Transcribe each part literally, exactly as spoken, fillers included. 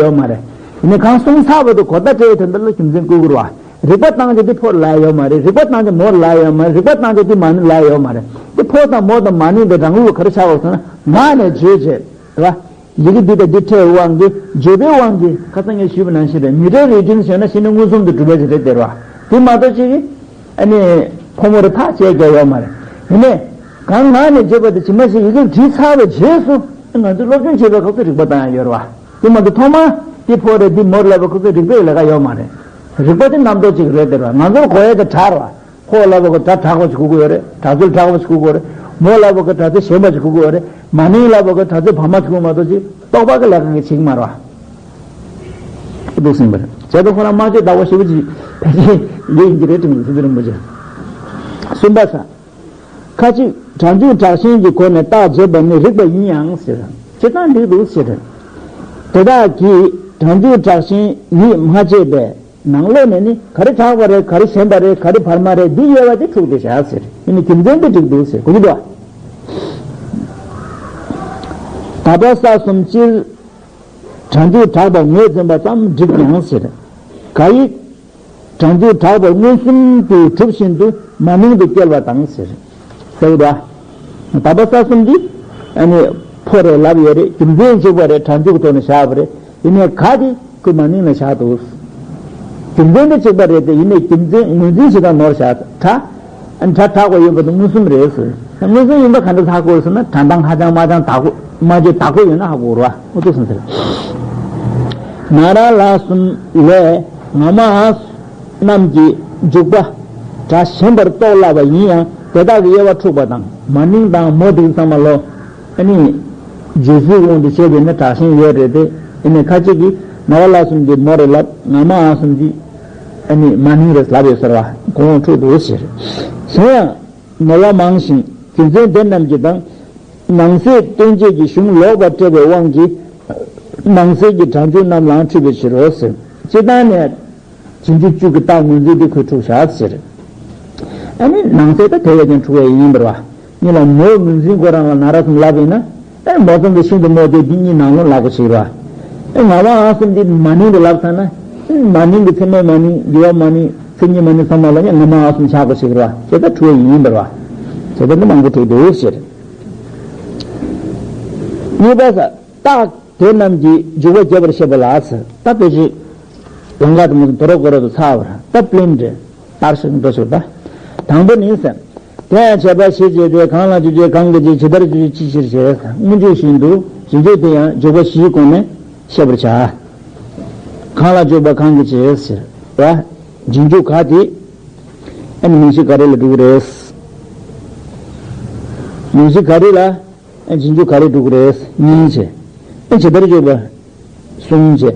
ཡོད་མ་རེད། ཡིན་ནའི་གང་གསུངས་ཚར་བ་དང་གོ་བརྡ་སྤྲད་ཡོད་དེ་འདི་ལ་རྒྱུ་མཚན་བཀོད་དགོས་རེད་བ། རིག་པ་བཏང་རྒྱུ་དེ་ཕོ་ལ་ཡོད་མ་རེད། རིག་པ་བཏང་རྒྱུ་མོ་ལ་ཡོད་མ་རེད། རིག་པ་བཏང་རྒྱུ་དེ་མ་ནིང་ལ་ཡོད་མ་རེད། དེ་ཕོ་དང་མོ་དང་མ་ནིང་དེ་རང་ལུགས་ག་རེ་ཆགས་པ་སོང་ན་ངག་ནས་བརྗོད་བྱས་རེད་བ། ཡི་གེ་འདི་དང་འདི་ཕྲད་དབང་གིས་བརྗོད་པའི་དབང་གིས་ཁ་སང་ངས་ཞུས་པ་ནང་བཞིན་རེད། མི་འདྲ་རིགས་ཀྱི་ཞེ་ན་ཤི་ནས་མངོན་སུམ་དུ་གྲུབ་པ་ཞིག་རེད་དེ་རེད་བ། དེ་མ་གཏོགས་ཅིག་གིས་ཨ་ནི་ཕོ་མོ་རེ་ཐག་བཅད་རྒྱུ་ཡོད་མ་རེད། ཡིན་ནའི་གང་ངག་ནས་བརྗོད་པ་དེ་ཇི་མ་ཞིག་ཡི་གེར་བྲིས་ཚར་བའི་རྗེས་སུ་ང་ཚོས་སློབ་སྦྱོང་བྱེད་པའི་སྐབས་སུ་རིག་པ་བཏང་ཡ་ཡོད་རེད་བ། དེ་མ་གཏོགས་ཐོག་མར་འདི་ཕོ་རེད་འདི་མོ་རེད་ལབ་པའི་སྐབས་སུ་རིག་པའི་ལས་ཀ་ཡོད་མ་རེད། རིག་པ་དེ་རྣམ་རྟོག་ཅིག་རེད་དེ་རེད་བ། ང་ཚོར་གོ་ཡ་དེ་དྲ་རེད་བ། ཕོ་ལབ་པ་གི་སྒྲ་དྲག་པ་ཞིག་གོ་གི་ཡོད་རེད། སྒྲ་ཚུལ་དྲག་པ་ཞིག་གོ་གི་ཡོད་རེད། མོ་ལབ་པ་གི་སྒྲ་ཚུལ་ཞན་པ་ཞིག་གོ་གི་ཡོད་རེད། མ་ནིང་ལབ་པ་གི་སྒྲ་ཚུལ་བར་མ་ཞིག་གོ་མ་གཏོགས་ཅིག་རྟོག་པ་གི་ལས་ཀ་གི་བྱེད་ཀྱི་མ་རེད་བ། འདུག་ཟིན་པ་རེད། བྱས་ཙང་ཁོ་རང་སྨྲ་བརྗོད་དག་པོ་ཞེ་པོ་ཅིག་ཕལ་ཆེར་ཡོད་ཡིན་གྱི་རེད་དྲན་གྱི་ཡོད། སྲིད་པའི་རིན་པོ་ཆེ། གསུམ་པ་ས། ཁ་ཅིག་སྒྲ་འཇུག་དྲག་ཞན་གྱི་སྒོ་ནས་རྟགས་བྱེད་པ་ནི་རིགས་པ་ཡིན་ཡང་ཟེར། སྤྱིར་བཏང་འགྲིག་འདུག་ཟེར། དེ་དག་གིས་སྒྲ་འཇུག་དྲག་ཞན་ཡིད་མ་ཆེས་པས། ནང་ལོགས་ནས་ནི་ག་རེ་དྲག་པ་རེད། ག་རེ་ཞན་པ་རེད། ག་རེ་བར་མ་རེད། འདི་དབྱེ་བ་དེ་འཁྲུགས་ཏེ་བཞག་ཟེར། ཡིན་ནའི་རྒྱུ་མཚན་དེ་འགྲིག་འདུག་ཟེར་གོ་གི་འདུག་བ། ད་པ་ས་གསུམ་སྤྱིར་སྒྲ་འཇུག་དྲག་པ་ངོས་འཛིན་པ་ཙམ་འགྲིག་ཀྱང་ཟེར། ག་ཡིག་སྒྲ་འཇུག་དྲག་པ་མངོན་སུམ་དུ་གྲུབ་བཞིན་དུ་མ་ནིང་དུ་སྐྱེལ་བ་དང་ཟེར། ཟེར་བ། ད་པ་ས་གསུམ་འདི་ཨ་ནི་ཕོ་རེད་ལབ་ཡོད་རེད། རྒྱུ་མཚན་གཅིག་པ་རེད། སྒྲ་འཇུག་ཐོག་ནས་བཞག་པ་རེད། ཡིན་ནའི་ག་དེ་ཁོས་མ་ནིང་ལ་བཞག་འདུག་རྒྱུ་མཚན་དེ་གཅིག་པ་རེད་དེ། ཡིན་ནའི་རྒྱུ་མཚན་ངོས་འཛིན་བྱེད་སྟངས་ནོར་བཞག་དྲ། ཨ་ནི་སྒྲ་དྲག་པ་ཡོད་པ་དེ་མངོན་སུམ་རེད་ཟེར། མངོན་སུམ་ཡིན་པ་ག་འདྲ་ཧ་གོ་ཟེར་ན། སྒྲ་གདངས་ཧ་ཅང་མ་ཅང་དག་པོ་མ་བརྗེད་དག་པོ་ཡོད་ན་ཧ་གོ་རེད་བ། འོ་འདུག་སེ་ཟེར། ན་ར་ལ་གསུམ་ལས་ང་མ་འ་རྣམས་ཀྱི་འཇུག་པ་སྒྲ་ཞན་པར་རྟོགས་སླ་བ་ཡིན་ཡང་དེ་དག་གི་དབྱེ་བ་འཁྲུགས་པ་དང་། མ་ནིང་དང་མོ་དེ་ཚང་མ་ལོ། ཨ་ནི། བརྗོད་ཚུལ་དབང་དུ་བྱས་པས་ན་དྲག་ཞན་ཡོད་རེད་དེ། ཨ་ནི་ཁ་ཅིག་གིས་ན་ར་ལ་གསུམ་འདི་མོ་རེད་ལབ། ང་མ་འ་གསུམ་འདི་ཨ་ནི་མ་ནིང་རེད་ལབ་ཡོད་ཟེར་བ། གོང་འཁྲུགས་འདུག་ཟེར། གཞན་ཡང་ནོར་བ་མང་ཞིང་རྒྱུ་མཚན་དེ་རྣམས་ཀྱིས་དང་། ནང་གསེས་སྟོན་བྱེད་ཀྱི་གཞུང་ལོག་པར་བཀྲལ་བའི་དབང་གིས། ནང་གསེས་ཀྱི་སྒྲ་འཇུག་རྣམས་ལའང་འཁྲུལ་པའི་ཕྱིར་རོ་ཟེར། སྤྱིར་བཏང་ནས། རྗེས་འཇུག་བཅུ་གི་རྟགས་ངོས་འཛིན་དེ་ཁོས་འཁྲུགས་བཞག་ཟེར། ཨ་ནི་ནང་གསེས་ད་དེ་བས་ཀྱང་འཁྲུགས་པ་ཡིན་པར་བ། གཉིས་ལ་མོའི་ངོས་འཛིན་ཁོ་རང་ལ་ན་ར་གསུམ་ལབ་ཡིན་ན། ཨེ་མོ་ཙམ་དུ་ཤིན་ཏུ་མོ་དེ་འདི་གཉིས་ནང་ལོགས་ལབ་དགོས་ཞིག་ར། ཨེ་ང་མ་འ་གསུམ་འདི་མ་ནིང་དུ་ལབ་ཚར་ན། མ་ནིང་གི་ཚེག་མའི་མ་ནིང་། འགྱུར་བ་མ་ནིང་། ཚེག་གཉིས་མ་ནིང་ཚང་མ་ལ་ནི་ང་མ་འ་གསུམ་ཆགས་དགོས་ཞིག་ར། བྱས་ཙང་འཁྲུགས་པ་ཡིན་པར་བ། བྱས་ཙང་འདི་མང་པོ་འཁྲུགས་འདུག་ཟེར། གཉིས་པ་ས། རྟགས་དེ་རྣམས་ཀྱིས་འཇུག་པ་རྒྱས་པར་བཤད་པ་ལ་ཟེར། ད་དཔེ་ཆ་ལམ་ཁ་དུ་མི་དོ་རོ་གོ་རོ་དུ་ཚར་བར་ད་པླེན་རེད། ལྟར་ཞིག་འགྲོ་ཞིག་ད། དང་པོ་ནི་ཟེར། དེ་ཡང་བྱས་པ་བཞི་བྱས་ཏེ། གང་ལ་འཇུག་བྱེད་གང་གི་བྱེད། ཇི་ལྟར་འཇུག་བྱེད་ཅི་ཕྱིར་བྱེད། སྔོན་འཇུག་བཞིན་དུ་རྗེས་འཇུག་དེ་ཡང་འཇུག་པ་བཞིའི་སྒོ་ནས་བཤད་པར་བྱ། གང་ལ་འཇུག་པ་གང་གི་བྱེད་ཟེར་བ། རྗེས་འཇུག་ག་དེ་ཨ་ནི་མིང་གཞི་ག་རེ་ལ་འགྲོ་གི་རེད། མིང་གཞི་ག་རེ་ལ། ཨ་རྗེས་འཇུག་ག་རེ་འགྲོ་གི་རེད། གཉིས་བྱས། ཨ་ཇི་ལྟར་འཇུག་པ་གསུམ་བྱས།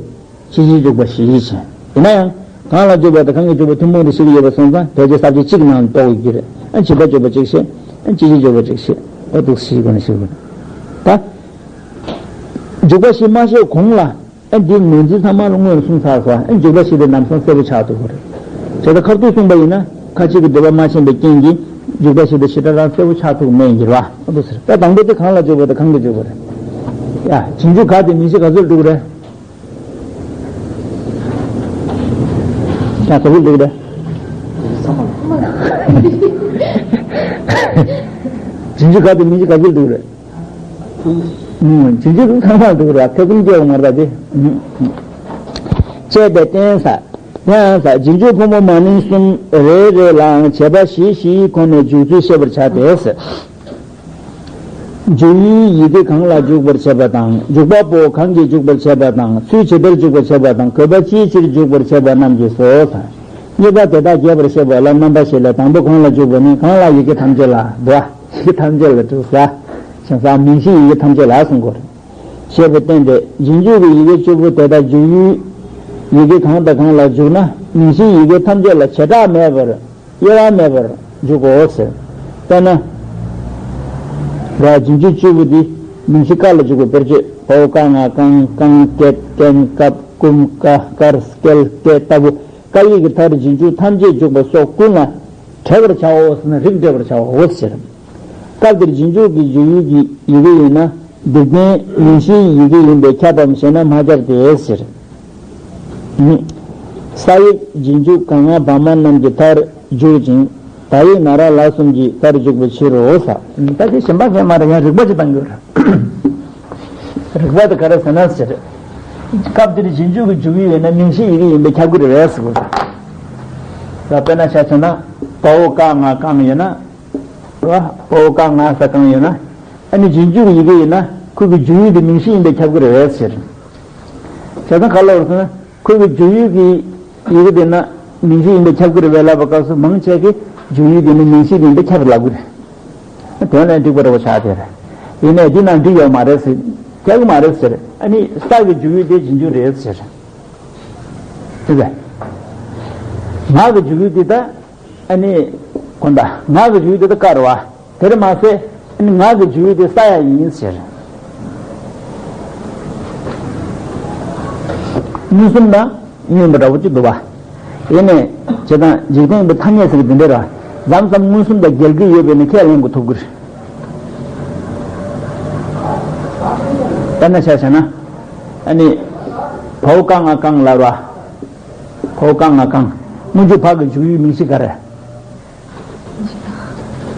ཕྱིས་ཕྱིར་འཇུག་པ་བཞི་བྱས། ཡིན་ན་ཡང་གང་ལ་འཇུག་པ་དང་གང་གིས་འཇུག་པ་ཐུན་མོང་དུ་ཤེས་ཀྱི་ཡོད་པ་སོང་ཙང་ཕལ་ཆེར་ས་བཅད་གཅིག་ནང་གཏོགས་ཀྱི་རེད། ཨ་ཇི་ལྟར་འཇུག་པ་གཅིག་བཤད། ཨ་ཕྱིས་ཕྱིར་འཇུག་པ་གཅིག་བཤད། ཨ་འདུག་སེ་གོ་ནས་ཤེས་དགོས། ད། འཇུག་པ་བཞི་མ་བཤད་གོང་ལ། ཨ་འདི་ངོས་འཛིན་ཚང་མ་ལ་སྔོན་ལ་གསུངས་ཚར་སོང་། ཨ་འཇུག་པ་བཞི་དེ་ལམ་སང་གསལ་པོ་ཆགས་ཐུབ་ཀྱི་རེད། བྱས་ཙང་ཁ་ཐུག་གསུངས་པ་ཡིན་ན་ཁ་ཅིག་གི་འདོད་པ་མ་ཤེས་པའི་རྐྱེན་གྱིས་འཇུག་པ་བཞི་དེ་ཞེ་དྲག་རང་གསལ་པོ་ཆགས་ཐུབ་མེད་ཡིན་གྱི་རེད་བ། ཨ་འདུག་ཟེར། ད་དང་པོ་དེ་གང་ལ་འཇུག་པ་དང་གང་གིས་འཇུག་པ་རེད། ཡ། རྗེས་འཇུག་ག་དེ་མིང་གཞི་ག་ཚོད་འགྲོ་གི་རེད། ཡ། ག་ཚོད་འགྲོ་གི་རེད། རྗེས་འཇུག་ག་དེ་མིང་གཞི་ག་ཚོད་འགྲོ་གི་རེད། ཨུམ། རྗེས་འཇུག་ཚང་མ་འདུག་ར། ཐེ་ཚོམ་སྐྱེ་བ་མ་རེད་པ་དེ། ཨུམ། ཅེས་པའི་རྟེན་ས། དེའང་ས། རྗེས་འཇུག་ཕོ་མོ་མ་ནིང་གསུམ་རེ་རེ་ལའང་བྱེད་པ་བཞི་བཞིའི་སྒོ་ནས་འཇུག་ཚུལ་བཤད་པར་བྱ་སྟེ། འཇུག་ཡུལ་ཡི་གེ་གང་ལ་འཇུག་པར་བྱེད་པ་དང་། འཇུག་པ་པོ་གང་གིས་འཇུག་པར་བྱེད་པ་དང་། ཚུལ་ཇི་ལྟར་འཇུག་པར་བྱེད་པ་དང་། དགོས་པ་ཅིའི་ཕྱིར་འཇུག་པར་བྱེད་པ་རྣམས་ཀྱིས་སོ། གཉིས་པ་དེ་དག་རྒྱས་པར་བཤད་པ་ལ་རྣམ་པ་བཞི་ལས། དང་པོ་གང་ལ་འཇུག་པ་ནི། གང་ལ་ཡི་གེ་ཐམས་ཅད་ལ། འདུག་པ། ཡི་གེ་ཐམས་ཅད་ལ་འགྲོ་ས། བྱང་ས་མིང་གཞི་ཡི་གེ་ཐམས་ཅད་ལ་གསུང་དགོས་རེད། ཞེས་པའི་རྟེན་ཏེ། རྗེས་འཇུག་གི་ཡི་གེ་བཅུ་པོ་དེ་དག་འཇུག་ཡུལ་ཡི་གེ་གང་དང་གང་ལ་འཇུག་ན་མིང་གཞིའི་ཡི་གེ་ཐམས་ཅད་ལ་བྱེ་བྲག་མེད་པར་དབྱེ་བ་མེད་པར་འཇུག་གོ་ཟེར། དཔེར་ན། རྗེས་འཇུག་བཅུ་པོ་འདི་མིང་གཞི་ཀ་ལ་འཇུག་པའི་དཔེར་བརྗོད། བའོ་ཀ་ང་གང་། རྐང་། སྐད། རྐན། སྐབས། སྐུམ། ཀ། དཀར། སྐལ། སྐེ་ལྟ་བུ། ཀ་ཡིག་གི་མཐར་རྗེས་འཇུག་ཐམས་ཅད་འཇུག་པ་སོགས་ཀུན་ལ་བྲལ་བར་བྱའོ་ཟེར་ན་རིགས་བྲལ་བར་བྱའོ་ཟེར། སྐབས་འདིར་རྗེས་འཇུག་གི་འཇུག་ཡུལ་གྱི་ཡི་གེ་ཡིན་ན། འདིར་བསྟན་མིང་གཞིའི་ཡི་གེ་ཡིན་པས་ཁྱབ་བམ་ཞེ་ན། མ་ཁྱབ་སྟེ་ཟེར། ས་ཡིག་རྗེས་འཇུག་ག་ང་བ་མ་རྣམས་ཀྱི་མཐར་འཇུག་ཅིང་། ད་ཡིག་ན་ར་ལ་གསུམ་གྱི་མཐར་འཇུག་པའི་ཕྱིར་རོ་ས། ད་དེ་གཞན་པ་ཁས་མ་རེད། ཡང་རིགས་པ་ཅིག་བཏང་དགོས་རེད། རིགས་པ་དེ་ག་རེ་ཟེར་ན་ཟེར། སྐབས་འདིར་རྗེས་འཇུག་གི་འཇུག་ཡུལ་ཡོད་ན་མིང་གཞིའི་ཡི་གེ་ཡིན་པས་ཁྱབ་ཀྱི་རེད་ཟེར་དགོས་རེད། ད་དཔེར་ན་ཆ་བཞག་ན་བ་འོ་ཀ་ང་གང་ཡོད་ན། བ་འོ་ཀ་ང་ས་གང་ཡོད་ན། ཨ་ནི་རྗེས་འཇུག་གི་ཡི་གེ་ཡིན་ན་ཁོ་གི་འཇུག་ཡུལ་དེ་མིང་གཞི་ཡིན་པས་ཁྱབ་ཀྱི་རེད་ཟེར། བྱས་ཙང་ག་ལ་བར་སོང་ན་ཁོ་གི་འཇུག་ཡུལ་གྱི་ཡི་གེ་དེ་ན་མིང་གཞི་ཡིན་པས་ཁྱབ་ཀྱི་རེད་པས་ལབ་པ་སྐབས་སུ་མང་ཆེ་གི་འཇུག་ཡུལ་དེ་ནི་མིང་གཞི་ཡིན་པས་ཁྱབ་ལབ་ཀྱི་རེད། དོན་ལ་འགྲིག་པ་རེད་པ་ཆགས་དེ་རེད། ཡིན་ནའི་འདི་ནང་འགྲིག་ཡོད་མ་རེད་ཟེར། ཁྱབ་ཀྱི་མ་རེད་ཟེར། ཨ་ནི་ས་གི་འཇུག་ཡུལ་དེ་རྗེས་འཇུག་རེད་ཟེར། དེ་ཟེར། ང་གི་འཇུག་ཡུལ་དེ་ད། ཨ་ནི། གོ་ད། ང་གི་འཇུག་ཡུལ་དེ་ད་ཀ་རེད་པ། དེར་མ་ཟད། ཨ་ནི་ང་གི་འཇུག་ཡུལ་དེ་ས་ཡང་ཡིན་ཟེར། མངོན་སུམ་དང་མངོན་པ་འདྲ་པོ་ཅིག་འདུག་པ། ཡིན་ནའི། བྱས་ཙང་འཇིག་རྟེན་གྱི་ཐ་སྙད་ཟེར་གྱི་འདི་འདྲ་རེད་པ། མཚམས་མཚམས་མངོན་སུམ་དང་འགལ་གྱི་ཡོད་པས་ན་ཁས་ལེན་དགོས་ཐུག་གི་རེད། དཔེར་ན་ཆ་བཞག་ན། ཨ་ནི། བ་འོ་ཀ་ང་གང་ལབ་རེད་པ། བ་འོ་ཀ་ང་གང་། སྔོན་འཇུག་བ་གི་འཇུག་ཡུལ་མིང་གཞི་ག་རེ།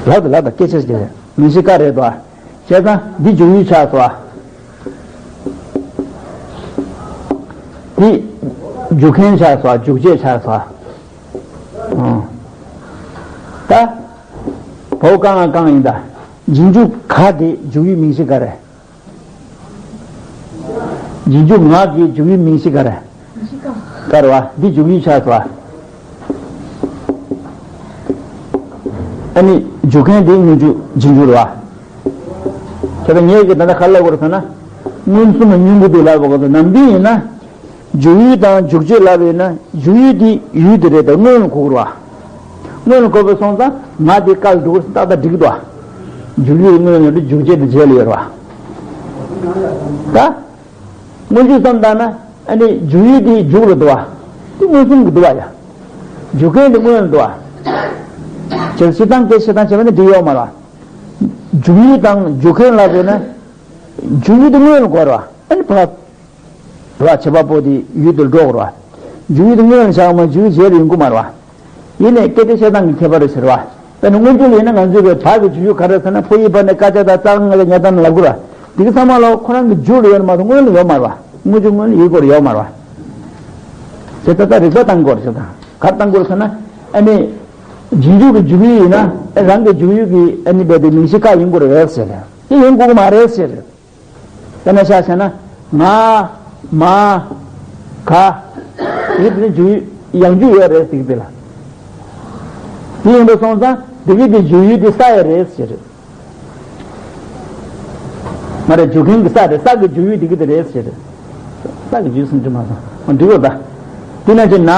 ལགས་དང་ལགས་དང་སྐད་ཆ་ཞིག་རེད། མིང་གཞི་ཀ་རེད་དོ། བྱས་ཙང་འདི་འཇུག་ཡུལ་ཆགས་སོ། འདི་འཇུག་མཁན་ཆགས་སོ། འཇུག་བྱེད་ཆགས་སོ། ཨང་། ད། བ་འོ་ཀ་ང་གང་ཡིན་ད། རྗེས་འཇུག་ག་དེ་འཇུག་ཡུལ་མིང་གཞི་ག་རེ། རྗེས་འཇུག་ང་གི་འཇུག་ཡུལ་མིང་གཞི་ག་རེ། ཀ་རེད་པ། འདི་འཇུག་ཡུལ་ཆགས་སོ། ཨ་ནི་འཇུག་མཁན་དེ་སྔོན་འཇུག་རྗེས་འཇུག་རེད་པ། བྱས་ཙང་ངས་ཀྱི་ད་ལྟ་ག་རེ་ལབ་དགོས་རེད་ཟེར་ན། མངོན་སུམ་ལ་སྙོམས་པོ་འདུག་ལབ་དགོས་རེད། ནམ་རྒྱུན་ཡིན་ན། འཇུག་ཡུལ་དང་འཇུག་བྱེད་ལབ་ཡོད་ན་འཇུག་ཡུལ་དེ་ཡུལ་དེ་རེད་དེ་སྔོན་ལ་གོ་དགོས་རེད་པ། སྔོན་ལ་གོ་བ་སོང་ཙང་ང་དེ་ཀ་ལ་འགྲོ་དགོས་ཟེར་ཏག་ཏག་འགྲིག་གི་འདུག་པ། འཇུག་ཡུལ་སྔོན་ལ་འགྲོ། འཇུག་བྱེད་དེ་རྗེས་ལ་ཡོད་རེད་པ། ད། སྔོན་འཇུག་བསམ་བཏང་ན་ཨ་ནི་འཇུག་ཡུལ་དེ་འཇུག་ལ་འདུག་པ། དེ་མངོན་སུམ་གྱི་འདུག་པ་ཡ། འཇུག་མཁན་དེ་སྔོན་ལ་འདུག་པ། བྱས་ཙང་སྤྱིར་བཏང་སྐད་ཆ་བཤད་སྟངས་བྱས་པ་ནི་འགྲིག་ཡོད་མ་རེད་པ། འཇུག་ཡུལ་དང་འཇུག་མཁན་ལབ་ཡོད་ན། འཇུག་ཡུལ་དེ་སྔོན་ལ་གོ་དགོས་རེད་པ། ཨ་ནི་བ། ར་བྱེད་པ་པོ་དེ་ཡུལ་དེར་འགྲོ་དགོས་རེད་པ། འཇུག་ཡུལ་དེ་སྔོན་ལ་བཞག་མ་འཇུག་ཡུལ་རྗེས་ལ་ཡོང་གི་མ་རེད་པ། ཡིན་ནའི་སྐད་ཆ་བཤད་སྟངས་ཀྱི་ཁྱད་པར་རེད་ཟེར་བ། དཔེར་ན་སྔོན་འཇུག་ལ་ཡིན་ན་ང་ཚོས་བའི་བ་གི་འཇུག་ཡུལ་ག་རེ་ཟེར་ན་ཕོ་ཡི་བ་ནས་ཀ་ཅ་ད་ཙ་ག་ང་ཚ་ཉ་ད་ན་ལབ་དགོས་རེད་པ། དེ་གི་ཚང་མ་ལ་ཁོ་རང་གི་འཇུག་ལ་ཡོད་ན་མ་གཏོགས་སྔོན་ལ་ཡོད་མ་རེད་པ། སྔོན་འཇུག་སྔོན་ལ་ཡུལ་སྐོར་ཡོད་མ་རེད་པ། དེ་ད་ལྟ་རིགས་པ་བཏང་དགོས་རེད་ཟེར། ད་ག་རེ་བཏང་དགོས་རེད་ཟེར་ན། ཨ་ནི། རྗེས་འཇུག་གི་འཇུག་ཡུལ་ཡིན་ན་རང་གི་འཇུག་ཡུལ་གྱི་ཨ་ནི་བས་དེ་མིང་གཞི་ཀ་ཡིན་དགོས་རེད་ཟེར། དེ་ཡིན་དགོས་ཀྱི་མ་རེད་ཟེར། དཔེར་ན་ཆ་བཞག་ན། ང་། མ། ག། དེ་དེ་ནི་འཇུག་ཡུལ་ཡང་འཇུག་ཡོད་རེད་ཟེར་གྱི་འདུག་ལ། དེ་ཡིན་པ་སོང་ཙང་དེ་གི་དེ་འཇུག་ཡུལ་དེ་ས་ཡ་རེད་ཟེར། མ་རེད། འཇུག་མཁན་གྱི་ས་རེད། ས་གི་འཇུག་ཡུལ་དེ་གི་དེ་རེད་ཟེར། ས་གི་འཇུག་སུན་འཇུག་མ་སོང་། འགྲིག་གོ་ད། དེ་ན་ཅི་ན།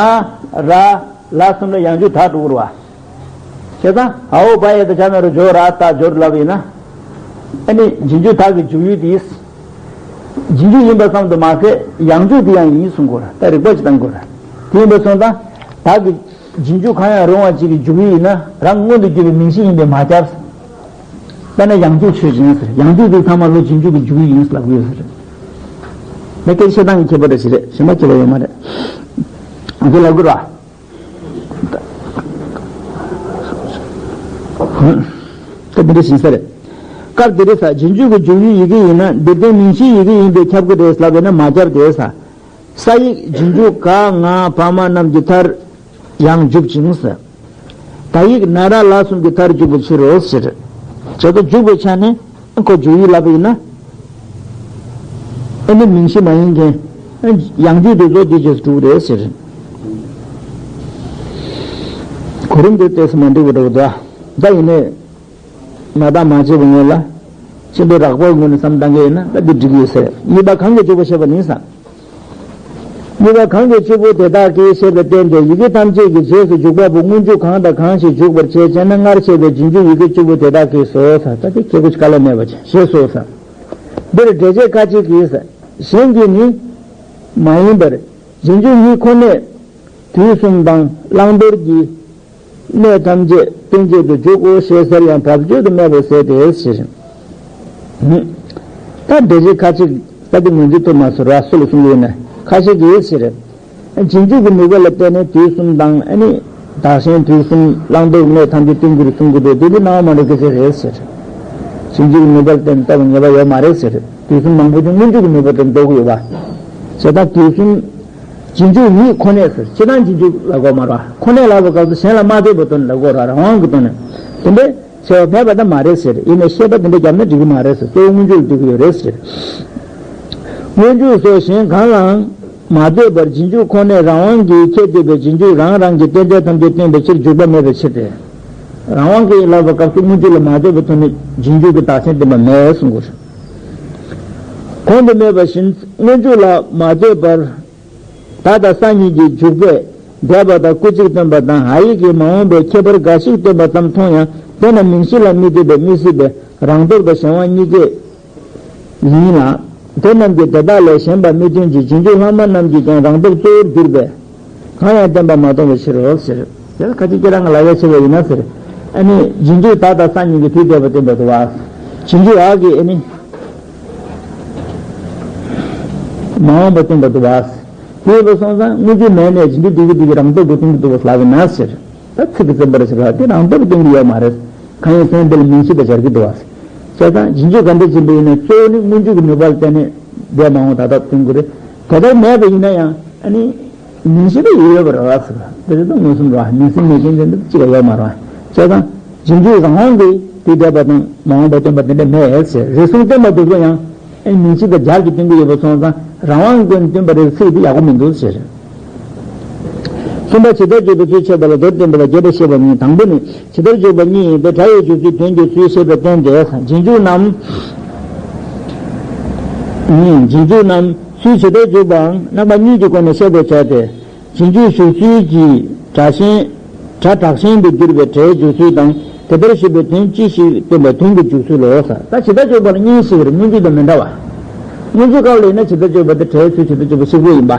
ར། ལ་གསུམ་ལ་ཡང་འཇུག་ད་འགྲོ་གི་རེད་པ། བྱས་ཙང་ཨ་འོ་བ་ཡ་ད་ཇ་ན་རོ་ཇོ་ར་ད་ཇོ་ར་ལབ་ཡིན་ན། ཨ་ནི་རྗེས་འཇུག་ད་གི་འཇུག་ཡུལ་དེ། རྗེས་འཇུག་ཡིན་པ་ཙམ་དུ་མ་ཟད་ཡང་འཇུག་དེ་ཡང་ཡིན་གསུང་དགོས་རེད། ད་རིགས་པ་ཅིག་བཏང་དགོས་རེད། དེ་ཡིན་པ་སོང་ཙང་ད་གི་རྗེས་འཇུག་གང་ཡང་རུང་བ་ཅིག་གི་འཇུག་ཡུལ་ཡིན་ན་རང་མངོན་དུ་གྱུར་པའི་མིང་གཞི་ཡིན་པས་མ་ཁྱབ། ད་ནི་ཡང་འཇུག་ཆོས་ཅན་ཟེར། ཡང་འཇུག་དེ་ཚང་མ་ལོ་རྗེས་འཇུག་གི་འཇུག་ཡུལ་ཡིན་ལབ་དགོས་ཟེར། ད་སྐད་ཆ་བཤད་སྟངས་ཀྱི་ཁྱད་པར་རེ་ཞིག་རེད། གཞན་པ་ཁྱད་པར་ཡོད་མ་རེད། འདི་ལབ་དགོས་ར། ད་འདི་འདྲ་ཞིག་ས་རེད། སྐབས་འདིར་ས་རྗེས་འཇུག་གི་འཇུག་ཡུལ་ཡི་གེ་ཡིན་ན་འདིར་བསྟན་མིང་གཞིའི་ཡི་གེ་ཡིན་པས་ཁྱབ་ཀྱི་རེད་ལབ་ཡོད་ན་མ་ཁྱབ་སྟེ་ས། ས་ཡིག་རྗེས་འཇུག་ག་ང་བ་མ་རྣམས་ཀྱི་མཐར་ཡང་འཇུག་ཅིང་ཟེར། ད་ཡིག་ན་ར་ལ་གསུམ་གྱི་མཐར་འཇུག་པའི་ཕྱིར་རོ་ཟེར། བྱས་ཙང་འཇུག་པའི་ཆ་ནས་ཁོ་འཇུག་ཡུལ་ལབ་པ་ཡིན་ན། ཨ་ནི་མིང་གཞི་མ་ཡིན་མཁན། ཡང་འཇུག་དེ་ཚོ་དེ་རྗེས་སུ་འགྲོ་གི་རེད་ཟེར། གོ་རིམ་དེ་ཏོག་ཙམ་མ་འགྲིག་པ་འདྲ་བོ་འདུག་ད་ཡིན་ནའི། ན་བཏགས་མ་བྱས་པའི་ངོས་ལ། ཆེན་པོའི་རགས་པའི་ངོས་ནས་བསམ་བཏང་གི་ཡིན་ན་ད་འདི་འགྲིག་གི་ཡོད་ཟེར། གཉིས་པ་གང་གིས་འཇུག་པ་ཞེས་པ་ནི་ས། གཉིས་པ་གང་གིས་འཇུག་པ་དེ་དག་གིས་ཞེས་པའི་རྟེན་དེ་ཡི་གེ་ཐམས་ཅད་ཀྱི་རྗེས་སུ་འཇུག་པ་པོ་སྔོན་འཇུག་གང་དང་གང་ཞིག་འཇུག་པར་བྱེད་ཅེ་ན། སྔར་བཤད་པའི་རྗེས་འཇུག་ཡི་གེ་བཅུ་པོ་དེ་དག་གིས་སོ་ས། ད་དེ་ཁྱད་པར་དཀའ་ལས་མེད་པ་ཞེས་སོ་ས། འདིར་འགྲེལ་བྱེད་ཁ་ཅིག་གིས་ས། གཞན་གྱིས་ནི་མ་ཡིན་པར་རྗེས་འཇུག་ཡུལ་ཁོ་ནས་དུས་གསུམ་དང་བླང་དོར་གྱི་གནས་ཐམས་ཅད་རྟེན་བྱེད་དུ་འཇུག་གོ་ཞེས་ཟེར་ཡང་བབ་ཅོལ་དུ་སྨྲས་པའི་ཟེར་ཏེ་ཟེར། ད་འགྲེལ་བྱེད་ཁ་ཅིག་ས་དེ་ངོས་འཛིན་ཐུབ་མ་སོང་ར་སུ་ལ་གསུང་གི་ཡོད་ན་ཁ་ཤས་ཀྱིས་ཡོད་ཟེར། རྗེས་འཇུག་གི་ནུས་པ་ལ་བརྟེན་ནས་དུས་གསུམ་དང་ཨ་ནི་བདག་གཞན་དུས་གསུམ་བླང་དོར་དངོས་ཐམས་ཅད་སྟོན་གྱི་རེད་གསུང་གི་འདུག་དེ་འདི་སྣང་བ་མ་འགྲོ་གི་ཟེར་རེད་ཟེར། རྗེས་འཇུག་གི་ནུས་པ་ལ་བརྟེན་ནས་རྟོགས་པའི་ངེས་པ་ཡོད་མ་རེད་ཟེར། དུས་གསུམ་མང་པོ་ཅིག་སྔོན་འཇུག་གི་ནུས་པ་དེ་འདོགས་ཀྱི་ཡོད་པ། བྱས་ཙང་དུས་གསུམ་རྗེས་འཇུག་ཉིད་ཁོ་ནས་ཟེར། སྤྱིར་བཏང་རྗེས་འཇུག་ལབ་དགོས་མ་རེད། ཁོ་ནས་ལབ་པའི་སྐབས་སུ་གཞན་ལ་མ་ལྟོས་པའི་དོན་ལབ་དགོས་རེད། རང་དབང་གི་དོན་ནས་དེ་འདྲའི་བྱས་པ་མེད་པ་ད་མ་རེད་ཟེར། ཡིན་ནའི་བཤད་པ་དེ་འདྲ་བརྒྱབ་ན་འགྲིག་གི་མ་རེད་ཟེར། གཙོ་བོ་སྔོན་འཇུག་ལ་འདོད་ཀྱི་ཡོད་རེད་ཟེར། སྔོན་འཇུག་སོགས་གཞན་གང་ལའང་མ་ལྟོས་པར་རྗེས་འཇུག་ཁོ་ནས་རང་དབང་གིས་ཁྱེད་འདོད་པའི་རྗེས་འཇུག་རང་རང་གི་རྟེན་འབྲེལ་ཐམས་ཅད་སྟོན་པའི་ཕྱིར་འཇུག་པ་མེད་པའི་ཕྱིར་ཏེ། རང་དབང་གིས་ལབ་པའི་སྐབས་སུ་སྔོན་འཇུག་ལ་མ་ལྟོས་པའི་ཐོག་ནས་རྗེས་འཇུག་གི་བདག་ཆེན་བསྟན་པ་མེད་གསུང་དགོས་རེད། གོང་དུ་སྨོས་པ་བཞིན་སྔོན་འཇུག་ལ་མ་ལྟོས་པར། ད་ལྟ་སང་ཉིན་གྱི་འཇུག་པས་འདས་པ་དང་སྐུལ་ཚིག་སྟོན་པ་དང་ཧ་ཡིག་གིས་མ་འོངས་པའི་ཁྱད་པར་འགའ་ཞིག་སྟོན་པ་ཙམ་མཐོང་ཡང་དེ་རྣམས་མིང་གཞི་ལ་དམིགས་ཏེ་པའི་དམིགས་སྲིད་པའི་རང་སྟོབས་དང་གཞན་དབང་གཉིས་ཀས་ཡིན་ལ། དེ་རྣམས་ཀྱི་དེ་དག་ལས་གཞན་པ་དམིགས་དོན་གྱི་རྗེས་འཇུག་ལྷག་མ་རྣམས་ཀྱིས་ཀྱང་རང་སྟོབས་གཙོ་བོར་གྱུར་པས་གང་ཡང་བསྟན་པ་མ་མཐོང་བའི་ཕྱིར་རོ་ཟེར། དེ་ལ་ཁ་ཅིག་ཁྱེད་རང་གི་ལབ་ཡ་ཆེ་བ་ཡིན་ན་ཟེར། ཨ་ནི་རྗེས་འཇུག་ད་ལྟ་སང་ཉིན་གྱི་དུས་འདས་པ་སྟོན་པ་འདུག་བ། རྗེས་འཇུག་ཨ་གི་ཨ་ནི། མ་འོངས་པ་སྟོན་པ་འདུག་བ། དེ་ཡིན་པ་སོང་ཙང་སྔོན་འཇུག་མེད་ནས་རྗེས་འཇུག་འདི་གི་འདི་གི་རང་སྟོབས་ཀྱིས་སྟོན་གྱི་འདུག་བ་ལབ་ཡིན་ན་ཟེར། ད་ཚིག་གི་བཙན་པར་ཟེར་བ་དེ་རང་སྟོབས་ཀྱིས་སྟོན་གྱི་ཡོད་མ་རེད། གང་ཡིན་ཟེར་ན་འདི་ལ་མིང་གཞི་དང་སྦྱར་གྱི་འདུག་བ། བྱས་ཙང་རྗེས་འཇུག་ག་འདྲ་ཡིན་པ་ཡིན་ན་གཙོ་བོ་ནི་སྔོན་འཇུག་གི་ནུས་པ་ལ་བརྟེན་ནས་འདས་མ་འོངས་ད་ལྟ་སྟོན་གྱི་རེད། དེ་ལྟར་མེད་པ་ཡིན་ན་ཡང་ཨ་ནི། མིང་གཞི་ལ་ཡོད་ཡོད་པ་རེད་བ་ཟེར། དེ་རེད་དོ་མངོན་སུམ་རེད་བ། མིང་སྲིད་མེད་མཁན་དེ་འདི་གཅིག་ལ་ཡོད་མ་རེད་བ། བྱས་ཙང་རྗེས་འཇུག་རང་དབང་གིས་དུས་འདས་པ་དང་མ་འོངས་པ་སྟོན་པ་དེ་འདྲ་མེད་ཟེར། རེ་ཟུང་སྟོན་པ་འདུག་ཚོ་ཡང་ཨེ་མིང་གཞི་དང་སྦྱར་གྱི་སྟོན་གྱི་ཡོད་པ་སོང་ཙང་རང་དབང་ཀུན་སྟོན་པ་རེད་ཚིག་དེ་ཡག་པོ་མི་འདུག་ཟེར། གསུམ་པ་ཇི་ལྟར་འཇུག་པའི་ཚུལ་འཆད་པ་ལ་མདོར་བསྟན་པ་དང་རྒྱས་པར་བཤད་པ་ཉིད། དང་པོ་ནི་ཇི་ལྟར་འཇུག་པ་གཉིས་ཡིན་པས་སྒྲ་ཡི་འཇུག་ཚུལ་དོན་གྱི་ཚུལ་བཤད་པའི་སྟེང་དེ་རྗེས་འཇུག་རྣམས། རྗེས་འཇུག་རྣམས། ཚུལ་ཇི་ལྟར་འཇུག་པའང་རྣམ་པ་གཉིས་ཀྱི་སྒོ་ནས་བཤད་པར་བྱ་སྟེ། རྗེས་འཇུག་ཞུགས་ཚུལ་གྱིས་སྒྲ་གཞན། སྒྲ་གྲགས་ཆེན་དུ་གྱུར་པའི་སྒྲའི་འཇུག་ཚུལ་དང་དེ་ལྟར་ཞུགས་པའི་དོན་ཅི་ཞིག་སྟོན་པའི་དོན་གྱི་འཇུག་ཚུལ་ལོ། ད་ཇི་ལྟར་འཇུག་པ་ལ་གཉིས་ཤིག་རེད། སྔོན་འཇུག་དང་མི་འདྲ་བ། སྔོན་འཇུག་སྐབས་ལ་ཡིན་ན་ཇི་ལྟར་འཇུག་པ་དེ་སྒྲའི་ཚུལ་ཇི་ལྟར་འཇུག་པ་གཅིག་པུ་ཡིན་པ།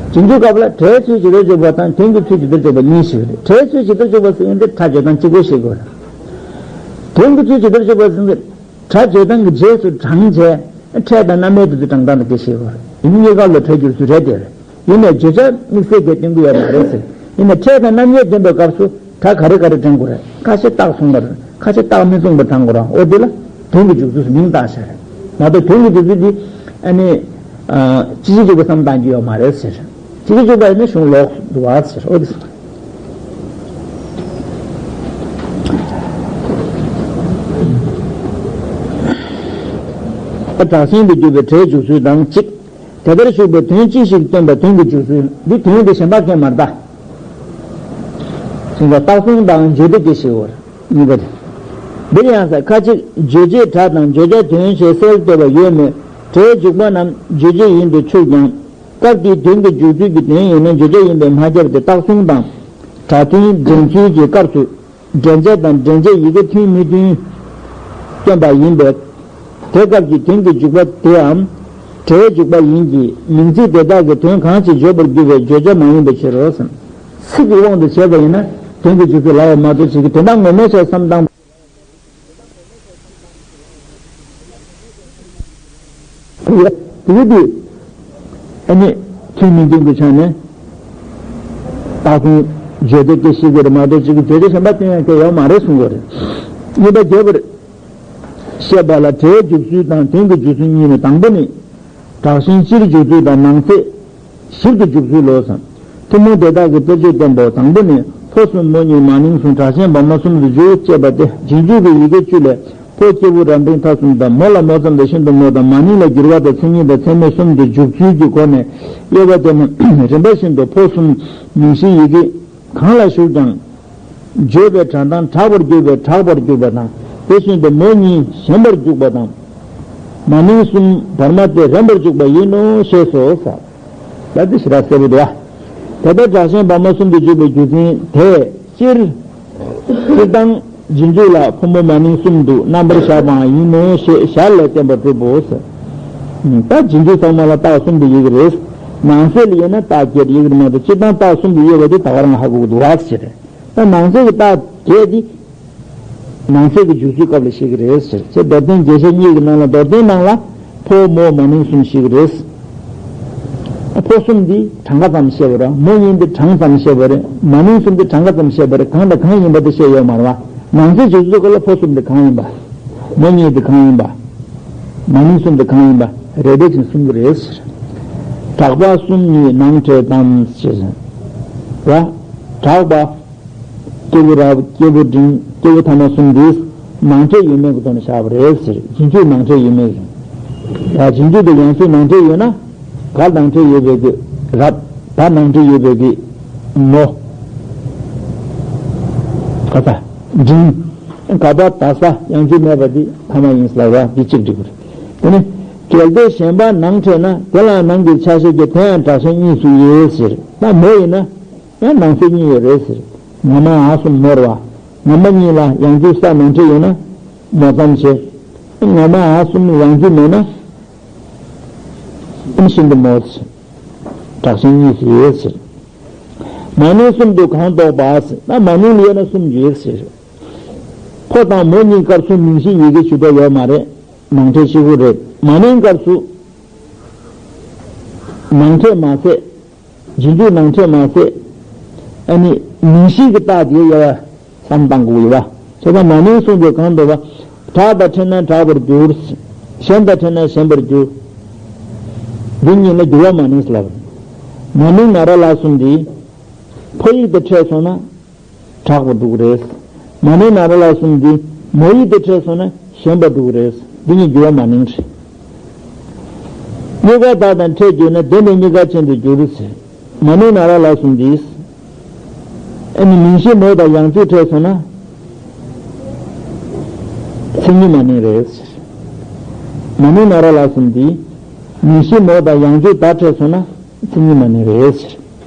རྗེས་འཇུག་སྐབས་ལ་སྒྲའི་ཚུལ་ཇི་ལྟར་འཇུག་པ་དང་དོན་གྱི་ཚུལ་ཇི་ལྟར་འཇུག་པ་གཉིས་ཤིག་རེད། སྒྲའི་ཚུལ་ཇི་ལྟར་འཇུག་པ་ཟེར་ཡིན་ཏེ་སྒྲ་བརྗོད་སྟངས་གཅིག་པུ་ཤེས་དགོས་རེད། དོན་གྱི་ཚུལ་ཇི་ལྟར་འཇུག་པ་ཟེར་ཡིན་ཏེ་སྒྲ་བརྗོད་སྟངས་ཀྱི་རྗེས་སུ་འབྲང་བྱས། ཕྲད་དང་རྣམ་དབྱེ་དེ་ཚོ་བགྲང་སྟངས་དང་དེ་ཤེས་དགོས་རེད། ཡིན་གཉིས་ཀ་ལ་སྒྲ་འགྱུར་ཚུལ་རེད་དེ། ཡིན་ནའི་བརྗོད་བྱ་དམིགས་བསལ་གྱིས་སྟོན་གྱི་ཡོད་མ་རེད་ཟེར། ཡིན་ནའི་ཕྲད་དང་རྣམ་དབྱེ་སྟོན་པའི་སྐབས་སུ་སྒྲ་ག་རེ་ག་རེ་འབྲང་དགོས་རེད། ཁ་ཤས་རྟགས་མཚུངས་པ་རེད། ཁ་ཤས་རྟགས་མི་མཚུངས་པ་འབྲང་དགོས་རེད། འོ་དེ་ལ་དོན་གྱི་འཇུག་ཚུལ་སུ་མིང་བཏགས་བྱ་རེད། མ་གཏོགས་དོན་གྱི་འཇུག་ཚུལ་འདི་ཨ་ནི་སྤྱི་གཅིག་འཇུག་པ་བསམ་བཏང་རྒྱུ་ཡོད་མ་རེད་ཟེར། སྤྱི་གཅིག་འཇུག་པ་ཡིན་ན་གཞུང་ལོག་འདུག་བ་ཟེར། འོ་དེ་སོང་། གྲགས་ཆེན་དུ་གྱུར་པའི་སྒྲའི་འཇུག་ཚུལ་དང་གཅིག་དེ་ལྟར་ཞུགས་པའི་དོན་ཅི་ཞིག་སྟོན་པའི་དོན་གྱི་འཇུག་ཚུལ། འདི་དོན་དེ་གཞན་པ་གང་མ་རེད་ད། གསུངས་པ་རྟགས་མཚུངས་དང་བརྗོད་བདེ་སྐད་ཤེས་བོར། གཉིས་པ་དེ། འདིར་ཡང་ས་ཁ་ཅིག་བརྗོད་བྱེད་སྒྲ་དང་བརྗོད་བྱ་དོན་ཞེས་གསལ་བཏབ་པ་ཡོད་མོད་སྒྲའི་འཇུག་པ་རྣམས་བརྗོད་བྱེད་ཡིན་དུ་ཆུག་ཀྱང་། སྐབས་དེའི་དོན་གྱི་འཇུག་ཚུལ་གྱི་དོན་ཡིན་ན་བརྗོད་བྱ་ཡིན་པས་མ་ཁྱབ་སྟེ་རྟགས་མཚུངས་དང་སྒྲ་མཐུན་འདོན་ཚུལ་གྱི་སྐབས་སུ། འདྲེན་བྱ་དང་འདྲེན་བྱེད་ཡི་གེ་མཐུན་མི་མཐུན་སྟོན་པ་ཡིན་པས། དེ་སྐབས་ཀྱི་དོན་གྱི་འཇུག་པ་དེའམ་སྒྲའི་འཇུག་པ་ཡིན་གྱི་མིང་ཚིག་དེ་དག་གི་དོན་གང་ཞིག་བརྗོད་པར་འགྱུར་བའི་བརྗོད་བྱ་མ་ཡིན་པའི་ཕྱིར་རོ། ཚིག་གི་དབང་དུ་བྱས་པ་ཡིན་ན་དོན་གྱི་འཇུག་ཚུལ་ལབ་པ་མ་གཏོགས་ཅིག་གི་དོན་དག་ངོ་མའི་ཆ་བསམ་བཏང་། དེ་དེ་ཨ་ནི་མཐུན་མི་མཐུན་གྱི་ཆ་ནས་རྟགས་མཚུངས་བརྗོད་བདེ་སྐད་ཤེས་དགོས་རེད་མ་གཏོགས་ཅིག་གི་བརྗོད་བྱ་གཞན་པ་སྟོན་ཡ་གལ་ཡོད་མ་རེད་གསུང་དགོས་རེད། གཉིས་པ་རྒྱས་པར་བཤད་པ་ལ་སྒྲའི་འཇུག་ཚུལ་དང་དོན་གྱི་འཇུག་ཚུལ་གཉིས་ནི། དང་པོ་ནི། དྲག་ཞན་སྤྱིར་འཇུག་ཚུལ་དང་ནང་གསེས་ཞིབ་ཏུ་འཇུག་ཚུལ་ལོ། ཐུན་མོང་དེ་དག་གི་དཔེར་བརྗོད་བསྟན་པའོ། དང་པོ་ནི། ཕོ་གསུམ་མོ་གཉིས་མ་ནིང་གསུམ་དྲག་ཞན་བར་མ་གསུམ་དུ་འཇུག་ཅེས་པ་སྟེ། རྗེས་འཇུག་གི་ཡི་གེ་བཅུ་ལས། ཕོ་སྐྱེས་བུ་རབ་འབྲིང་མཐའ་གསུམ་དང་། མོ་ལ་མོ་ཙམ་དང་ཤིན་ཏུ་མོ་དང་། མ་ནིང་ལ་འགྱུར་བ་དང་མཚན་ཉིད་དང་མཚན་མེད་གསུམ་དུ་འཇུག་ཚུལ་གྱི་སྒོ་ནས་དབྱེ་བ་སྟོན་ན། རིམ་པ་བཞིན་དུ་ཕོ་གསུམ་མིང་གཞིའི་ཡི་གེ་གང་ལ་ཞུགས་ཀྱང་། བརྗོད་པའི་སྒྲ་གདངས་དྲག་པར་གྱུར་པས་དྲག་པར་གྱུར་པ་དང་། དེ་བཞིན་དུ་མོ་གཉིས་ཞན་པར་འཇུག་པ་དང་། མ་ནིང་གསུམ་བར་མ་སྟེ་རན་པར་འཇུག་པ་ཡིན་ནོ་ཞེས་སོ། ད་འདི་ཞེ་དྲག་གསལ་པོ་འདུག་བ། དེ་ལྟར་དྲག་ཞན་བར་མ་གསུམ་དུ་འཇུག་པའི་རྒྱུ་མཚན་དེས་སྤྱིར། སྤྱིར་བཏང་རྗེས་འཇུག་ལ་ཕོ་མོ་མ་ནིང་གསུམ་དུ་རྣམ་པར་བཞག་པའང་ཡིན་ནོ་ཞེས་ཞར་ལས་བསྟན་པ་གྲུབ་བོ། ད་རྗེས་འཇུག་ཚང་མ་ལ་རྟགས་གསུམ་དུ་དབྱེ་གི་རེད། ནང་གསེས་ལ་དབྱེ་ན་རྟགས་བརྒྱད་དབྱེ་གི་རེད་མ་གཏོགས་སྤྱིར་བཏང་རྟགས་གསུམ་དུ་དབྱེ་བ་དེ་ད་ག་རང་ཧ་གོ་གི་འདུག་བ་ཟེར། ད་ནང་གསེས་ཀྱི་རྟགས་བརྒྱད་འདི། ནང་གསེས་ཀྱི་འཇུག་ཚུལ་སྐབས་ལ་བཤད་ཀྱི་རེད་ཟེར། ཚེ་མདོར་བསྟན་རྒྱས་བཤད་གཉིས་ཀྱི་ནང་ལ་མདོར་བསྟན་ནང་ལ། ཕོ་མོ་མ་ནིང་གསུམ་ཞིག་རེད། ཕོ་གསུམ་འདི་གྲངས་ཀ་ཙམ་བཤད་པ་རེད། མོ་གཉིས་འདི་གྲངས་ཙམ་བཤད་པ་རེད། མ་ནིང་གསུམ་འདི་གྲངས་ཀ་ཙམ་བཤད་པ་རེད། གང་དང་གང་ཡིན་པ་དེ་བཤད་ཡོད་མ་རེད་བ། ནང་གསེས་འཇུག་ཚུལ་སྐོར་ལ་ཕོ་གསུམ་འདི་གང་ཡིན་པ། མོ་གཉིས་འདི་གང་ཡིན་པ། མ་ནིང་གསུམ་འདི་གང་ཡིན་པ། རེ་རེ་བཞིན་གསུང་གི་རེད་ཟེར། གྲགས་པ་གསུམ་གཉིས་ནང་ཕྲད་དམ་ཞེས་ཟེར་བ། གྲགས་པ། སྐྱེས་བུ་རབ། སྐྱེས་བུ་འབྲིང་། སྐྱེས་བུ་ཐ་མ་གསུམ་འདིས་ནང་ཕྲད་ཡོད་མེད་ཀྱི་ཐོག་ནས་བཞག་པ་རེད་ཟེར། རྗེས་འཇུག་ནང་ཕྲད་ཡོད་མེད་ཀྱི། ཡ་རྗེས་འཇུག་དང་ཡང་འཇུག་ནང་ཕྲད་ཡོད་ན། ག་ནང་ཕྲད་ཡོད་པའི་གི་རབ། བ་ནང་ཕྲད་ཡོད་པའི་གི་མོ། ག་ས། འབྲིང་། ག་པ་ད་ས་ཡང་འཇུག་མེད་པ་འདི་ཐ་མ་ཡིན་ཟེར་བ་འདི་གཅིག་འགྲིག་པ་རེད། དེ་ནི་གལ་ཏེ་གཞན་པ་ནང་ཕྲད་ན་དེ་ལ་ནང་གི་ཆ་ཤས་ཀྱི་དེ་ཡང་དྲག་ཞན་གཉིས་སུ་དབྱེ་ཟེར། ད་མོ་ཡིན་ན། ཡང་ནང་གསེས་གཉིས་ཡོད་རེད་ཟེར། ང་མ་འ་གསུམ་མོ་རེད་བ། ང་མ་གཉིས་ལ་ཡང་འཇུག་ས་ནང་ཕྲད་ཡོད་ན་མོ་ཙམ་བྱེད། ང་མ་འ་གསུམ་ཡང་འཇུག་མེད་ན་ཨིན་ཤིན་ཏུ་མོ་ཟེར། དྲག་ཞན་གཉིས་སུ་ཡོད་ཟེར། མ་ནིང་གསུམ་དུ་གང་གཏོགས་པ་ཟེར་ན་མ་ནིང་ལ་ཡོད་ན་གསུམ་ཡོད་ཟེར། ཕོ་དང་མོ་གཉིས་སྐབས་སུ་མིང་གཞི་ཡི་གེ་ཞུ་འདོད་ཡོད་མ་རེད། ནང་ཕྲད་གཅིག་པུ་རེད། མ་ནིང་སྐབས་སུ་ནང་ཕྲད་མ་ཟད། རྗེས་འཇུག་ནང་ཕྲད་མ་ཟད། ཨ་ནི་མིང་གཞི་གི་རྟགས་དེ་ཡོད་པ་བསམ་བཏང་དགོས་ཡོད་པ། བྱས་ཙང་མ་ནིང་གསུམ་དུ་གང་འདོད་པ། གྲགས་དང་ཕྲད་ན་གྲགས་པར་འགྱུར། གཞན་དང་ཕྲད་ན་ཞན་པར་འགྱུར། འདི་གཉིས་ལ་འགྱུར་བ་མ་ནིང་ཟེར་ལབ། མ་ནིང་ན་ར་ལ་གསུམ་འདི། ཕོ་ཡིག་དང་ཕྲད་སོང་ན། དྲག་པོ་འགྲུག་རེད། མ་ནིང་ན་ར་ལ་གསུམ་འདི་མོ་ཡིག་དེ་ཕྲད་སོང་ན་ཞན་པ་འགྲུག་རེད། འདི་གཉིས་འགྱུར་བ་མ་ནིང་རེད། གཉིས་ཀ་དག་དང་ཕྲད་གྱུར་ན་དེ་ནི་གཉིས་ཀ་ཅན་དུ་འགྱུར་ཟེར། མ་ནིང་ན་ར་ལ་གསུམ་འདི། ཨ་ནི་མིང་གཞི་མོ་དང་ཡང་འཇུག་ཕྲད་སོང་ན། མཚན་ཉིད་མ་ནིང་རེད་ཟེར། མ་ནིང་ན་ར་ལ་གསུམ་འདི། མིང་གཞི་མོ་དང་ཡང་འཇུག་ད་ཕྲད་སོང་ན། མཚན་ཉིད་མ་ནིང་རེད་ཟེར།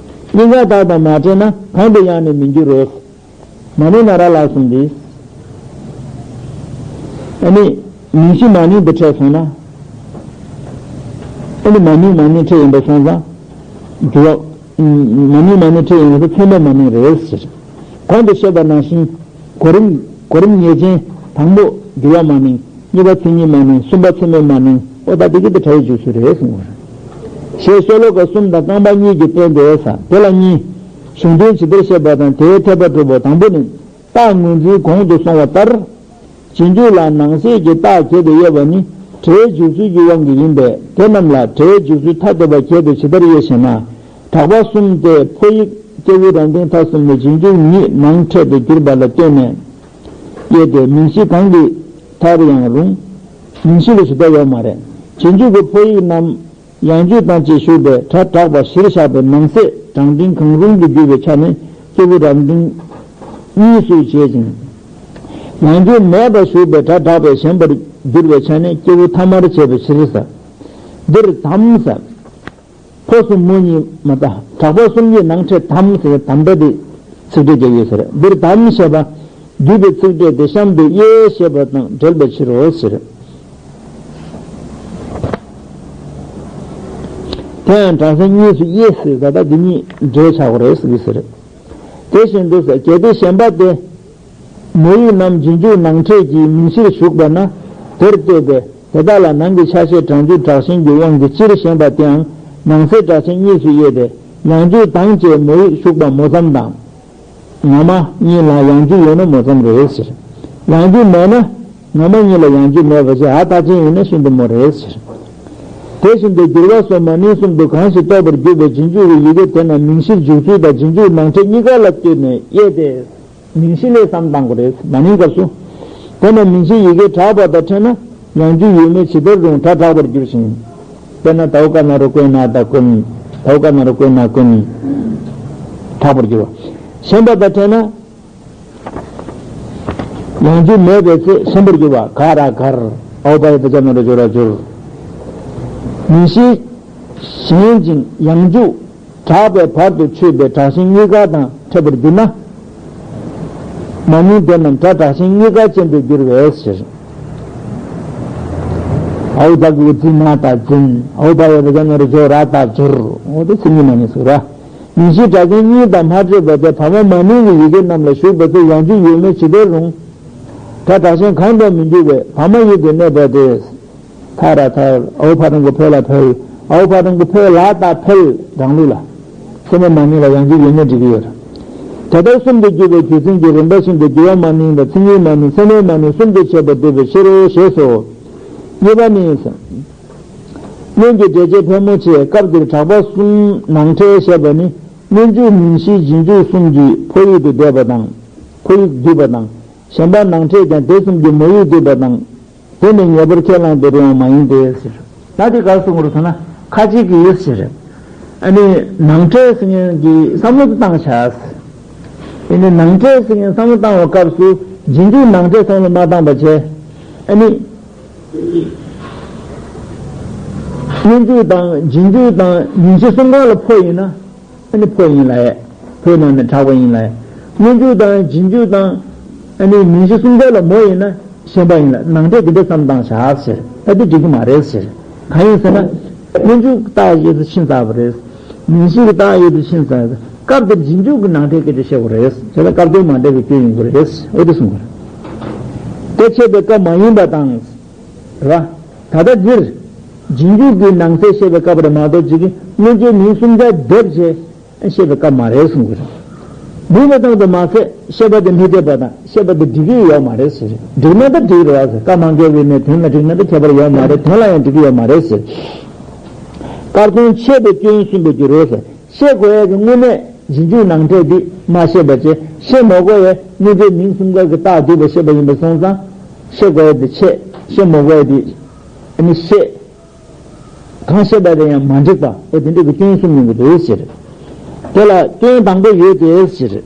གཉིས་ཀ་དག་དང་མ་ཕྲད་ན་གང་དུ་ཡང་ནི་མི་འགྱུར་རོ། མ་ནིང་ན་ར་ལ་གསུམ་འདི། ཨ་ནི་མིང་གཞི་མ་ནིང་དུ་ཕྲད་སོང་ན། ཨ་ནི་མ་ནིང་མ་ནིང་ཕྲད་ཡིན་པ་སོང་ཙང་། འགྱུར་བ། མ་ནིང་མ་ནིང་ཕྲད་ཡིན་པ་ཚེག་མེད་མ་ནིང་རེད་ཟེར། གོང་དུ་བཤད་པ་ནང་བཞིན། གོ་རིམ། གོ་རིམ་ངེས་ཅན། དང་པོ་འགྱུར་བ་མ་ནིང་། གཉིས་པ་མཚན་ཉིད་མ་ནིང་། གསུམ་པ་ཚེག་མེད་མ་ནིང་། ཨོ་ད་དེ་གི་དེ་ཕྲད་ཡོད་འཇུག་སུ་རེད་གསུངས་པ་རེད། ཞེས་ཤོ་ལོ་ཀ་གསུམ་དང་རྐང་པ་གཉིས་ཀྱིས་བསྟན་ཏེ་ས་དེ་ལ་གཉིས། གཞུང་དོན་ཇི་ལྟར་བཤད་པ་དང་དེའི་འཐད་པ་གྲུབ་པ། དང་པོ་ནི། རྟགས་ངོས་འཛིན་གོང་དུ་སོང་བ་ལྟར། རྗེས་འཇུག་ལ་ནང་གསེས་ཀྱི་རྟགས་གྱེད་དུ་དབྱེ་བ་ནི་ཕྲད་འཇུག་ཚུལ་གྱི་དབང་གིས་ཡིན་པས། དེ་རྣམས་ལ་ཕྲད་འཇུག་ཚུལ་ཐ་དད་པ་གྱེད་དུ་ཇི་ལྟར་དབྱེ་ཞེ་ན། གྲགས་པ་གསུམ་སྟེ་ཕོ་ཡིག་སྐྱེས་བུ་རབ་འབྲིང་མཐའ་གསུམ་ནི་རྗེས་འཇུག་ཉིད་ནང་ཕྲད་དུ་གྱུར་པ་ལ་ལྟོས་ནས་དབྱེ་སྟེ། མིང་གཞི་གང་གི་མཐར་ཡང་རུང་། མིང་གཞི་ལ་ཞུ་འདོད་ཡོད་མ་རེད། རྗེས་འཇུག་གི་ཕོ་ཡིག་རྣམས། ཡང་འཇུག་དང་བཅས་ཞུགས་པའི་སྒྲ་གྲགས་པ་གཞིར་བཞག་པའི་ནང་གསེས་གྲངས་འབྲིང་གང་རུང་དུ་གྱུར་པའི་ཆ་ནས་སྐྱེས་བུ་རབ་འབྲིང་གཉིས་སུ་འབྱེད་ཅིང་། ཡང་འཇུག་མེད་པར་ཞུགས་པའི་སྒྲ་གྲགས་པས་ཞན་པར་གྱུར་པའི་ཆ་ནས་སྐྱེས་བུ་ཐ་མར་བྱས་པའི་ཕྱིར་ཟེར། འདིར་དམ་ཟེར། ཕོ་གསུམ་མོ་གཉིས་མ་ད་གྲགས་པ་གསུམ་གྱི་ནང་ཕྲད་དམ་ཟེར་བའི་དམ་སྒྲ་དེ་ཚིག་ཕྲད་ཀྱང་ཡོད་ཟེར། འདིར་དམ་ཞེས་པ། བསྡུས་པའི་ཚིག་ཕྲད་དེ་གཤམ་དུ་དབྱེ་ཞེས་པ་དང་འབྲེལ་བའི་ཕྱིར་རོ་ཟེར། དེ་ཡང་དྲག་ཞན་གཉིས་སུ་དབྱེ་ཟེར་ད་ལྟ་འདི་གཉིས་འབྲེལ་ཆགས་པ་རེད་ཟེར་གྱི་ཟེར། དེ་བཞིན་དུ་ཟེར། གལ་ཏེ་གཞན་པ་སྟེ། མོ་ཡིག་རྣམས་རྗེས་འཇུག་ནང་ཕྲད་ཀྱི་མིང་གཞིར་ཞུགས་པ་ན་དེར་ལྟོས་པས། དེ་དག་ལ་ནང་གི་ཆ་ཤས་གྲངས་འཇུག་དྲག་ཞན་གྱི་དབང་གིས་སྤྱིར་ཞན་པ་དེའང་ནང་གསེས་དྲག་ཞན་གཉིས་སུ་དབྱེ་སྟེ། ཡང་འཇུག་དང་བཅས་མོ་ཡིག་ཞུགས་པ་མོ་ཙམ་དང་། ང་མ་གཉིས་ལ་ཡང་འཇུག་ཡོད་ན་མོ་ཙམ་རེད་ཟེར། ཡང་འཇུག་མེད་ན་ང་མ་གཉིས་ལ་ཡང་འཇུག་མེད་པ་བྱས་འ་རྟགས་ཅན་ཡིན་ན་ཤིན་ཏུ་མོ་རེད་ཟེར། དེ་བཞིན་དུ་འགྱུར་བ་སོགས་མ་ནིང་གསུམ་དུ་གང་ཞིག་རྟོགས་པར་གྱུར་པའི་རྗེས་འཇུག་གི་ཡི་གེ་དེ་རྣམས་མིང་གཞིར་འཇུག་ཚུལ་དང་རྗེས་འཇུག་ནང་ཕྲད་གཉིས་ཀ་ལ་ལྟོས་ནས་དབྱེ་སྟེ། མིང་གཞི་ལས་བསམ་བཏང་དགོས་རེད། མ་ནིང་སྐབས་སུ། དེ་ནས་མིང་གཞི་ཡི་གེ་གྲགས་པ་དང་ཕྲད་ན་ཡང་འཇུག་ཡོད་མེད་ཇི་ལྟར་རུང་སྒྲ་གྲགས་པར་འགྱུར་ཞིང་། དཔེར་ན་དའོ་ཀ་ན་རོ་ཀོའི་ན་དང་ཀུན། དའོ་ཀ་ན་རོ་ཀོའི་ན་ཀུན། གྲགས་པར་འགྱུར་བ། ཞན་པ་དང་ཕྲད་ན། ཡང་འཇུག་མེད་པའི་ཚེ་ཞན་པར་འགྱུར་བ། ག་ར་གར། ཨའོ་བ་ཡ་བ་ཇ་ན་རོ་ཇོ་ར་འགྱུར། མིང་གཞི་གཞན་ཅིང་ཡང་འཇུག་གྲགས་པའི་བར་དུ་ཆོད་པའི་དྲག་ཞན་གཉིས་ཀ་དང་ཕྲད་པར་གྱུར་ན། མ་ནིང་དེ་རྣམས་སྒྲ་དྲག་ཞན་གཉིས་ཀ་ཅན་དུ་འགྱུར་བའི་ཕྱིར། ཨའོ་ད་གུ་ཛི་ན་ད་འཛིན། ཨའོ་བ་ཡ་བ་ཇ་ན་རོ་ཇོ་ར་ད་འགྱུར། འོ་དེ་མཚན་ཉིད་མ་ནིང་ཟེར་ར། མིང་གཞི་དྲག་ཞན་གཉིས་དང་མ་ཕྲད་པ་སྟེ་བར་མ་མ་ནིང་གི་ཡི་གེ་རྣམས་ལ་ཞུགས་པ་ཚོ་ཡང་འཇུག་ཡོད་མེད་ཇི་ལྟར་རུང་། སྒྲ་དྲག་ཞན་གང་དུའང་མི་འགྱུར་བས་བར་མ་ཡུལ་དུ་གནས་པ་སྟེ། ཐ་ར་ཐར། འ་ཕ་རང་གི་འཕོ་ལ་འཕོལ། འ་ཕ་རང་གི་འཕོ་ལ་ད་འཕེལ་རང་ལུགས་ལ། སེམས་མེད་མ་ནིང་ལ་ཡང་འཇུག་ཡོད་ན་འགྲིག་གི་ཡོད་རེད། དེ་ལྟར་གསུམ་དུ་གྱུར་པའི་རྒྱུ་མཚན་གྱིས་རིམ་པ་བཞིན་དུ་རྒྱུ་བ་མ་ནིང་དང་མཚན་ཉིད་མ་ནིང་སེམས་མེད་མ་ནིང་གསུམ་དུ་ཕྱེ་བར་འདོད་པའི་ཕྱིར་རོ་ཞེས་སོ། གཉིས་པ་ནི། སྔོན་གྱི་འགྲེལ་བྱེད་ཕལ་མོ་ཆེས་སྐབས་འདིར་གྲགས་པ་གསུམ་ནང་ཕྲད་བཤད་པ་ནི་སྔོན་འཇུག་མིང་གཞི་རྗེས་འཇུག་གསུམ་གྱི་ཕོ་ཡིག་ཏུ་བསྡུས་པ་དང་། ཕོ་ཡིག་བསྡུས་པ་དང་། གཞན་པ་ནང་ཕྲད་ཀྱང་དེ་གསུམ་གྱི་མོ་ཡིག་བསྡུས་པ་དང་། དེ་ནི་ངེས་པར་ཁས་བླངས་པའི་རིགས་མ་ཡིན་ཏེ་ཟེར། ད་དེ་ག་རེ་གསུང་གི་རེད་ཟེར་ན་ཁ་ཅིག་གིས་ཟེར། ཨ་ནི་ནང་ཕྲད་ཟེར་མཁན་གྱི་བསམ་བློ་དེ་བཏང་བྱ། ཨ་ནི་ནང་ཕྲད་ཟེར་མཁན་བསམ་བློ་བཏང་བའི་སྐབས་སུ་རྗེས་འཇུག་ནང་ཕྲད་བསམ་བློ་མ་བཏང་པ་བྱས། ཨ་ནི་སྔོན་འཇུག་དང་རྗེས་འཇུག་དང་མིང་གཞི་གསུམ་ཀ་ལ་ཕོ་ཡིན་ན། ཨ་ནི་ཕོ་ཡིན་ལ་ཡ། ཕོའི་ནང་ནས་གྲགས་པ་ཡིན་ལ་ཡ། སྔོན་འཇུག་དང་རྗེས་འཇུག་དང་། ཨ་ནི་མིང་གཞི་གསུམ་ཀ་ལ་མོ་ཡིན་ན་ཞེན་པ་ཡིན་ལ་ནང་ཕྲད་དེ་འདྲ་བསམ་བཏང་བྱ་ཟེར། ད་དེ་འགྲིག་གི་མ་རེད་ཟེར། གང་ཡིན་ཟེར་ན། སྔོན་འཇུག་གི་རྟགས་ཡོད་དུ་ཕྱིན་ཚར་བ་རེད། མིང་གཞི་གི་རྟགས་ཡོད་དུ་ཕྱིན་ཚར་བ་རེད། སྐབས་དེར་རྗེས་འཇུག་གི་ནང་ཕྲད་སྐད་ཆ་བཤད་དགོས་རེད། བྱས་ཙང་སྐབས་དོན་མ་འདྲ་བའི་སྐྱོན་ཡོང་གི་རེད། འོ་དེ་གསུང་དགོས་རེད། དེ་འཆད་པའི་སྐབས་མ་ཡིན་པ་དང་། རེད་བ། ད་ལྟ་འདིར། རྗེས་འཇུག་གི་ནང་གསེས་བཤད་པའི་སྐབས་རེད་མ་གཏོགས་ཅིག་གིས་སྔོན་འཇུག་མིང་གསུམ་ཆར་སྡེབ་བྱས་བཤད་པའི་སྐབས་མ་རེད་གསུང་གི་རེད། འདི་ལ་ཙམ་དུ་མ་ཟད་བཤད་པ་དེ་མི་འཐད་པ་དང་བཤད་པ་དེ་འགྲིག་གི་ཡོད་མ་རེད་ཟེར། འགྲིག་ན་ད་འགྲིག་རེད་བ་ཟེར། སྐབས་མ་འགལ་བའི་ནས་དོན་ལ་འགྲིག་ན་ད་ཁྱད་པར་ཡོད་མ་རེད། དོན་ལ་ཡང་འགྲིག་གི་ཡོད་མ་རེད་ཟེར། སྐབས་དོན་འཆད་པའི་སྐྱོན་གསུངས་པའི་རྒྱུ་རེད་ཟེར། བཤད་དགོས་ཡས་ཀྱི་དངོས་གནས་རྗེས་འཇུག་ནང་ཕྲད་འདི་མ་བཤད་པ་བྱས། བཤད་མ་དགོས་ཡས་སྔོན་འཇུག་མིང་གསུམ་ཀ་གི་རྟགས་བསྡུས་པ་བཤད་པ་ཡིན་པ་སོང་ཙང་། བཤད་དགོས་ཡས་དེ་བཤད། བཤད་མ་དགོས་ཡས་དེ་ཨ་ནི་བཤད། གང་བཤད་པ་དེ་ཡང་མ་འགྲིག་པ་འོ་དེ་འདྲ་གི་སྐྱོན་གསུམ་ཡོང་གི་འདུག་ཟེར། དེ་ལ་སྐྱོན་དང་པོ་ཡོད་དེ་ཟེར།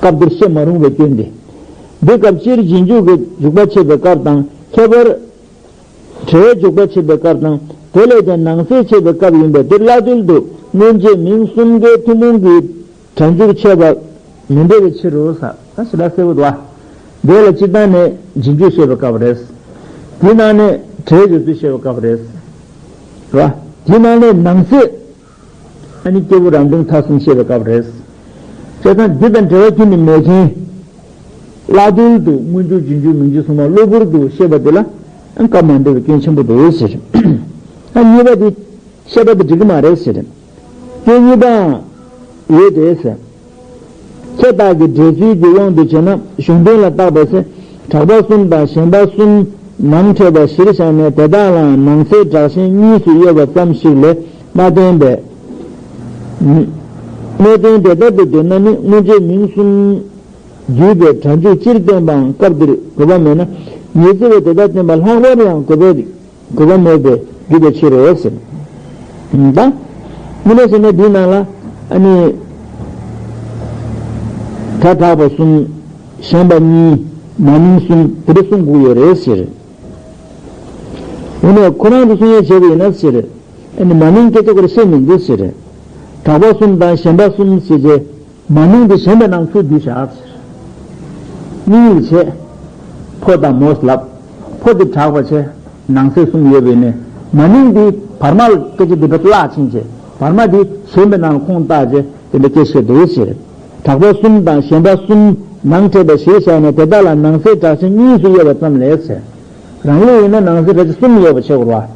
སྐབས་འདིར་བཤད་མ་རུང་བའི་སྐྱོན་དེ། འདི་སྐབས་སྤྱིར་རྗེས་འཇུག་གི་འཇུག་པ་འཆད་པའི་སྐབས་དང་ཁྱད་པར། འབྲེལ་བའི་འཇུག་པ་འཆད་པའི་སྐབས་དང་དེ་ལས་ཀྱང་ནང་གསེས་འཆད་པའི་སྐབས་ཡིན་པས་འདིར་བླ་བརྡུལ་དུ་སྔོན་རྗེས་མིང་གསུམ་ཀའི་ཐུན་མོང་གི་སྒྲ་འཇུག་འཆད་པ་མི་འདྲ་བའི་ཕྱིར་རོ་ཟེར། ད་ཞེ་དྲག་གསལ་པོ་འདུག་བ། འདི་ལ་སྤྱིར་བཏང་ནས་རྗེས་འཇུག་བཤད་པའི་སྐབས་རེད། དེའི་ནང་ནས་འབྲེལ་བའི་འཇུག་ཚུལ་བཤད་པའི་སྐབས་རེད། རེད་བ། དེའི་ནང་ནས་ནང་གསེས། ཨ་ནི་སྐྱེས་བུ་རང་མཚན་མཐའ་གསུམ་བཤད་པའི་སྐབས་རེད། བྱས་ཙང་འདི་དང་འབྲེལ་བ་ཁྱོན་ནས་མེད་མཁན། བླ་བརྡུལ་དུ་སྔོན་འཇུག་རྗེས་འཇུག་མིང་གཞི་གསུམ་པ་གློ་བུར་དུ་བཤད་པ་དེ་ལ་ཨ་སྐབས་མ་འདྲ་བའི་སྐྱོན་ཆེན་པོ་འདུག་ཟེར། ཨ་གཉིས་པ་དེ་བཤད་པ་དེ་འགྲིག་གི་མ་རེད་ཟེར། སྐྱོན་གཉིས་པའང་ཡོད་དེ་ཟེར། ཁྱད་རྟགས་ཀྱི་འབྲེལ་ཚུལ་གྱི་དབང་དུ་བྱས་ན་གཞུང་དོན་ལ་བརྟག་པའི་ཚེ་གྲགས་པ་གསུམ་དང་ཞེན་པ་གསུམ་ནང་ཕྲད་པ་གཞིར་བཞག་ནས་དེ་དག་ལའང་ནང་གསེས་དྲག་ཞན་གཉིས་སུ་དབྱེ་བ་ཙམ་ཞིག་ལས་མ་བསྟན་པས། གནད་དོན་དེ་ལྟར་དུ་འདོད་ན་ནི་སྔོན་ཆད་མིང་གསུམ་བརྒྱུད་པའི་སྒྲ་འཇུག་སྤྱིར་བསྟན་པའང་སྐབས་འདིར་དགོས་པ་མེད་ན་ཉི་ཚེ་བའི་དེ་ལྟར་བསྟན་པ་ལྷག་པར་ཡང་དགོས་པའི་དགོས་པ་མེད་པས་བརྒྱུད་པའི་ཕྱིར་རོ་ཟེར། ད། དངོས་གནས་བྱས་ན་འདིའི་ནང་ལ་ཨ་ནི། སྒྲ་གྲགས་པ་གསུམ། ཞེན་པ་གཉིས། མ་ནིང་གསུམ་དེ་འདྲ་གསུང་དགོས་ཡོད་རེད་ཟེར། དངོས་གནས་ཁོ་རང་དུ་གསུང་ཡས་བྱས་པ་ཡིན་ན་ཟེར། ཨ་ནི་མ་ནིང་སྐད་ཆ་ཁོ་རང་བཤད་མི་འདུག་ཟེར། གྲགས་པ་གསུམ་དང་ཞེན་པ་གསུམ་ཟེར་བྱས། མ་ནིང་དེ་ཞེན་པའི་ནང་ཚུར་བསྡུས་བཞག་ཟེར། དམིགས་ཡུལ་བྱས། ཕོ་དང་མོ་ལབ། ཕོ་དེ་གྲགས་པ་བྱས། ནང་གསེས་གསུམ་ཡོད་པས་ནས། མ་ནིང་དེ་བར་མ་སྐད་ཆ་འདི་འདྲ་བརླག་ཕྱིན་བྱས། བར་མ་དེ་ཞེན་པའི་ནང་ཁོང་བཏགས་བྱས་དེ་འདྲ་སྐད་བཤད་འདུག་ཟེར། གྲགས་པ་གསུམ་དང་ཞེན་པ་གསུམ་ནང་ཕྲད་པ་གཞིར་བཞག་ནས་དེ་དག་ལ་ནང་གསེས་དྲག་ཞན་གཉིས་སུ་དབྱེ་བ་ཙམ་ལས་ཟེར། རང་ལུགས་ཡིན་ན་ནང་གསེས་དྲག་ཞན་གསུམ་ཡོད་པ་བྱེད་དགོས་རེད་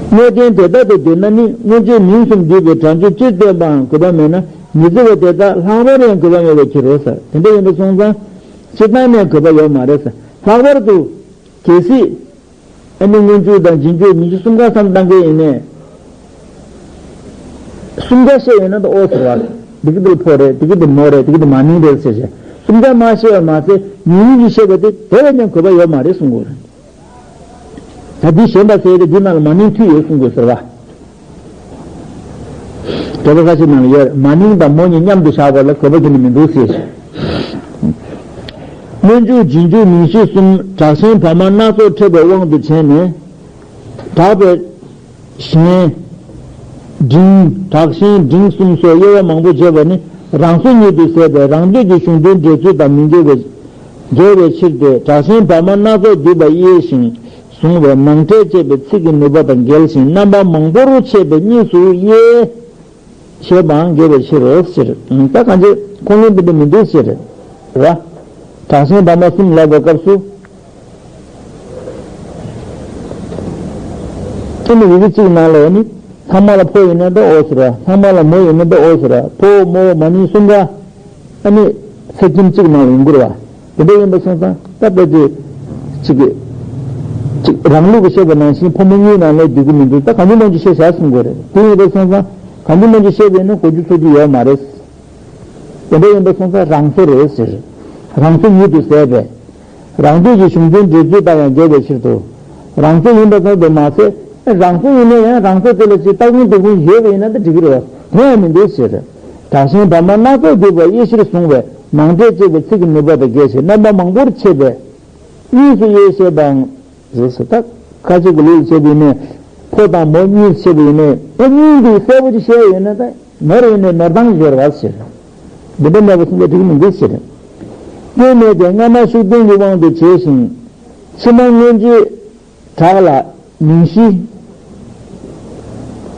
བ། གནད་དོན་དེ་ལྟར་དུ་བསྡུས་ན་ནི་སྔོན་ཆད་མིང་གསུམ་བརྒྱུད་པའི་སྒྲ་འཇུག་སྤྱིར་བསྟན་པའང་དགོས་པ་མེད་ན་ཉི་ཚེ་བ་དེ་དག་ལྷག་པར་ཡང་དགོས་པ་མེད་པའི་ཕྱིར་རོ་ཟེར། དེ་འདྲ་ཡིན་པ་སོང་ཙང་སྤྱིར་བཏང་ནས་དགོས་པ་ཡོད་མ་རེད་ཟེར། ལྷག་པར་དུ་གལ་སྲིད་ཨ་ནི་སྔོན་འཇུག་དང་རྗེས་འཇུག་མིང་གཞི་གསུམ་ཀ་བསམ་བཏང་མཁན་ཡིན་ནས་གསུམ་ཀ་བཤད་ཡོད་ན་ད་ཨོ་ཟེར་བ། འདི་གི་འདིར་ཕོ་རེད། འདི་གི་འདི་མོ་རེད། འདི་གི་འདི་མ་ནིང་རེད་ཟེར་བྱས་གསུམ་ཀ་མ་བཤད་པ་མ་ཟད་ཉུང་ཉུང་གི་བཤད་པ་དེ་དེ་བས་ཀྱང་དགོས་པ་ཡོད་མ་རེད་གསུང་དགོས་རེད། ད་འདི་ཞེན་པ་ཟེར་ཏེ་འདི་ནང་ལ་མ་ནིང་མཐུད་ཡོད་གསུང་དགོས་ཟེར་བ། དེ་ལ་ཁ་ཤས་ནང་ལ་ཡོད། མ་ནིང་དང་མོ་གཉིས་མཉམ་དུ་བཞག་པ་ལ་དགོས་པ་གི་ནི་མི་འདུག་ཟེར། སྔོན་འཇུག་རྗེས་འཇུག་མིང་གཞི་གསུམ་དྲག་ཞན་བར་མ་སྣ་ཚོགས་ཕྲད་པའི་དབང་དུ་བྱས་ནས། གྲགས་པའི་ཞན། འབྲིང་། དྲག་ཞན་འབྲིང་གསུམ་སོགས་དབྱེ་བ་མང་པོ་བྱས་པ་ནི་རང་སོ་ཉིད་དུ་ཟད་པས་རང་འདོད་ཀྱི་གཞུང་དོན་འགྲེལ་ཚུལ་དང་མི་འགལ་བའི་འགལ་བའི་ཕྱིར་ཏེ། དྲག་ཞན་བར་མ་སྣ་ཚོགས་བསྡུས་པ་དབྱེ་ཞིང་བཟུང་བས་ནང་ཕྲད་ཅེས་པའི་ཚིག་གི་ནུས་པ་དང་འགལ་ཞིང་རྣམ་པ་མང་པོར་ཕྱེ་བས་གཉིས་སུ་དབྱེ། ཞེས་པའང་འགལ་བའི་ཕྱིར་རོ་ཟེར། ད་གང་ཅི་ཁོང་ལུང་འདི་འདྲ་མི་འདུག་ཟེར། རེད་བ། དྲག་ཞན་བར་མ་གསུམ་ལབ་པའི་སྐབས་སུ། ཁྱེད་ནི་ཡི་གེ་གཅིག་ནང་ལ་ནི་ཚང་མ་ལ་ཕོ་ཡིན་ན་འདྲ་འོ་ཟེར་བ། ཚང་མ་ལ་མོ་ཡིན་ན་འདྲ་འོ་ཟེར་བ། ཕོ་མོ་མ་ནིང་གསུམ་ཀ་ཨ་ནི་ཚེག་ཁྱིམ་གཅིག་ནང་ཡིན་དགོས་རེད་བ། དེ་འདྲ་ཡིན་པ་སོང་ཙང་ད་ལྟ་དེ་གཅིག་གཅིག་རང་ལུགས་ཀྱི་བཤད་པ་ནང་བཞིན་ཕོ་མོ་གཉིས་ནང་ལ་འདུས་ཀྱི་མི་འདུག་ད་གང་ཅི་མང་ཅི་བཤད་བཞག་གསུང་དགོས་རེད། དེ་ཡིན་པ་སོང་ཙང་གང་ཅི་མང་ཅི་བཤད་པས་ན་གོ་རྒྱུ་ཚོར་རྒྱུ་ཡོད་མ་རེད། དེ་འདྲ་ཡིན་པ་སོང་ཙང་རང་བཟོ་རེད་ཟེར། རང་བཟོ་ཉིད་དུ་ཟད་པས། རང་འདོད་ཀྱི་གཞུང་དོན་འགྲེལ་ཚུལ་ལྟ་ཡང་འགལ་བའི་ཕྱིར་དུ། རང་བཟོ་ཡིན་པ་ཙམ་དུ་མ་ཟད། རང་བཟོ་ཡིན་ན་ཡང་རང་བཟོ་དེ་ལ་ཅིག་ལྟ་སྒོམ་སྡོམ་སྒོམ་ཡོད་པ་ཡིན་ན་ད་འགྲིག་གི་རེད་བ། དེ་ཡང་མི་འདུག་ཟེར། དྲག་ཞན་བར་མ་སྣ་ཚོགས་འདུས་པ་དབྱེ་གཞིར་བཟུང་བས་ནང་འདྲེན་བྱེད་པའི་ཚིག་གི་ནུས་པ་དང་འགལ་ཞིང་རྣམ་པ་མང་པོར་ཕྱེ་བས་གཉིས་སུ་དབྱེ་ཞེས་པའང་རེད་ཟེར། ད་ཁ་ཅིག་གི་ལུགས་ལ་བྱས་པ་ཡིན་ན་ཕོ་དང་མོ་གཉིས་སུ་ཕྱེ་བ་ཡིན་ན་ཨེ་གཉིས་འདུག་གསལ་པོ་ཅིག་བཤད་ཡོད་ན་ད། ནོར་ཡིན་ནའི་ནོར་སྟངས་ཡོད་རེད་བ་ཟེར། འདི་འདྲ་མེད་པ་སོང་ཙང་འགྲིག་མི་འདུག་ཟེར། སྐྱོན་མེད་དེ་སྔ་མ་ཤུགས་ལྡན་གྱི་དབང་དུ་བྱས་ཤིང་། ཕྱི་མ་མངོན་བརྗོད་དྲག་ལ་མིང་གཞི་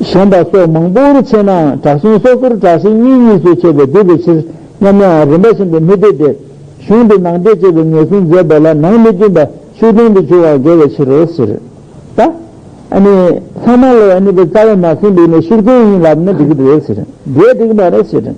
གཞན་པ་སོགས་མང་པོར་ཕྱེ་ནའང་དྲག་ཞན་སོ་སོར་དྲག་ཞན་གཉིས་གཉིས་སུ་ཕྱེ་བས་བསྡུས་པའི་ཕྱིར་སྙམ་ནའང་རིམ་པ་བཞིན་དུ་མི་བསྡུས་ཏེ་གཞུང་འདི་ནང་འདྲེན་བྱེད་པའི་ངེས་བཟུང་མཛད་པ་ལ་ནང་མི་མཐུན་པ་ཤུགས་ལྡན་དུ་འགྱུར་བ་འགལ་བའི་ཕྱིར་རོ་ཟེར། ད། ཨ་ནི། ཚང་མ་ལ་ཨ་ནི་པའི་རྩ་བ་མ་ཟིན་པའི་ནི་ཤུགས་ལྡན་ཡིན་ལབ་ན་འགྲིག་གི་རེད་ཟེར། འདི་འགྲིག་གི་མ་རེད་ཟེར།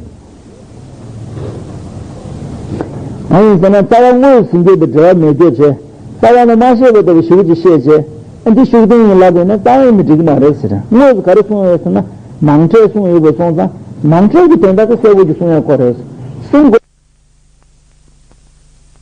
གང་ཡིན་ཟེར་ན་རྩ་བ་དངོས་ཟིན་རྒྱུ་དེ་འབྲེལ་བ་མེད་རྒྱུ་བྱས། རྩ་བ་ནི་མ་བཤད་པའི་ལྟ་བུ་ཞིག་ཅིག་བཤད་བྱས། ཨ་འདི་ཤུགས་ལྡན་ཡིན་ལབ་ཡིན་ན་རྩ་བ་ཡིན་མི་འགྲིག་གི་མ་རེད་ཟེར། དངོས་སུ་ག་རེ་གསུངས་ཡོད་ཟེར་ན། ནང་འཁྲས་གསུངས་ཡོད་པ་སོང་ཙང་ནང་འཁྲས་ཀྱི་དོན་དག་དེ་གསལ་པོ་ཅིག་གསུང་ཡ་དགོས་རེད། གསུང་དགོས།